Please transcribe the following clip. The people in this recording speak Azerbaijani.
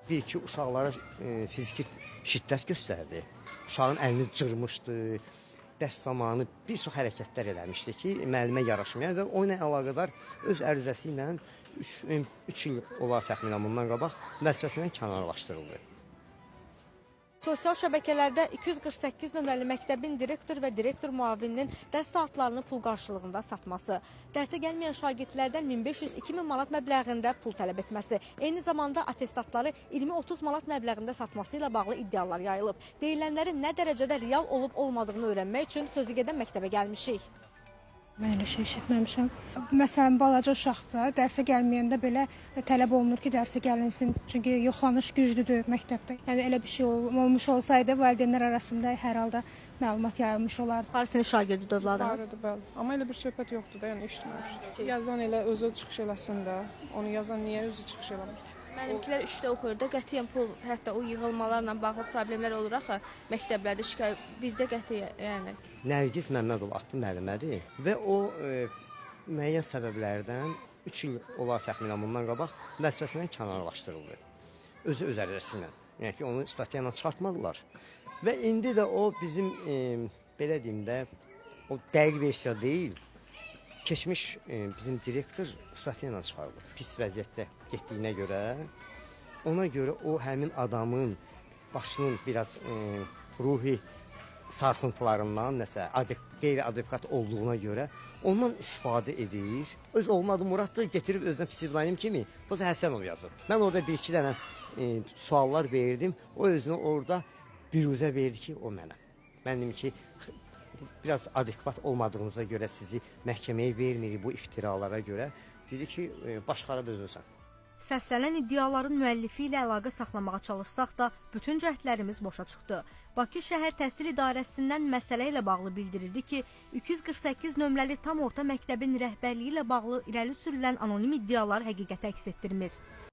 Bir-iki uşaqlara fiziki şiddət göstərdi. Uşağın əlini cırmışdı. Dərs zamanı bir çox hərəkətlər eləmişdi ki, müəllimə yaraşmayan və o ilə əlaqədar öz ərizəsi ilə 3 il olar təxminən bundan qabaq vəzifəsindən kənarlaşdırıldı. Sosial şəbəkələrdə 248 nömrəli məktəbin direktor və direktor müavininin dərs saatlarını pul qarşılığında satması, dərsə gəlməyən şagirdlərdən 1500-2000 manat məbləğində pul tələb etməsi, eyni zamanda attestatları 20-30 manat məbləğində satması ilə bağlı iddialar yayılıb. Deyilənlərin nə dərəcədə real olub olmadığını öyrənmək üçün sözü gedən məktəbə gəlmişik. Mən elə şey eşitməmişəm. Məsələn, balaca uşaqda dərsə gəlməyəndə belə tələb olunur ki, dərsə gəlinsin. Çünki yoxlanış güclüdür məktəbdə. Yəni elə bir şey olmuş olsaydı valideynlər arasında hər halda məlumat yayılmış olardı. Yuxarı sinif şagirdi övladınız. Var idi, bəli. Amma elə bir söhbət yoxdur da, yəni eşitməmişdim. Yazan elə özü çıxış eləsin də. Onu yazan niyə özü çıxış eləmir ki? Mənimkilər 3-də oxuyur da, qətiyyən pul, hətta o yığılmalarla bağlı problemlər olur axı məktəblərdə şikayət bizdə qətiyyən, yəni. Nərgiz Məmmədov adlı müəllimədir və o müəyyən səbəblərdən 3 il olar təxminən bundan qabaq vəzifəsindən kənarlaşdırıldı. Özü öz ərizəsi ilə. Yəni ki, onu statya ilə çıxartmadılar. Və indi də o bizim belə deyim də, o dəqiq versiya deyil. Keçmiş bizim direktor statya ilə çıxarıldı. Pis vəziyyətdə getdiyinə görə, ona görə o həmin adamın başının biraz ruhi sarsıntılarından, nəsə qeyri-adekvat olduğuna görə ondan istifadə edir. Öz oğlunun adı Muraddır, getirib özünə psevdonim kimi Qoca Həsənov yazır. Mən orada bir-iki dənə suallar verdim. O özünü orada büruzə verdi ki, o mənəm. Mən dedim ki, biraz adekvat olmadığınıza görə sizi məhkəməyə vermirik bu iftiralara görə. Dedi ki, baş xarab özünsən. Səslənən iddiaların müəllifi ilə əlaqə saxlamağa çalışsaq da, bütün cəhdlərimiz boşa çıxdı. Bakı Şəhər Təhsil İdarəsindən məsələ ilə bağlı bildirildi ki, 248 nömrəli tam orta məktəbin rəhbərliyi ilə bağlı irəli sürülən anonim iddialar həqiqəti əks etdirmir.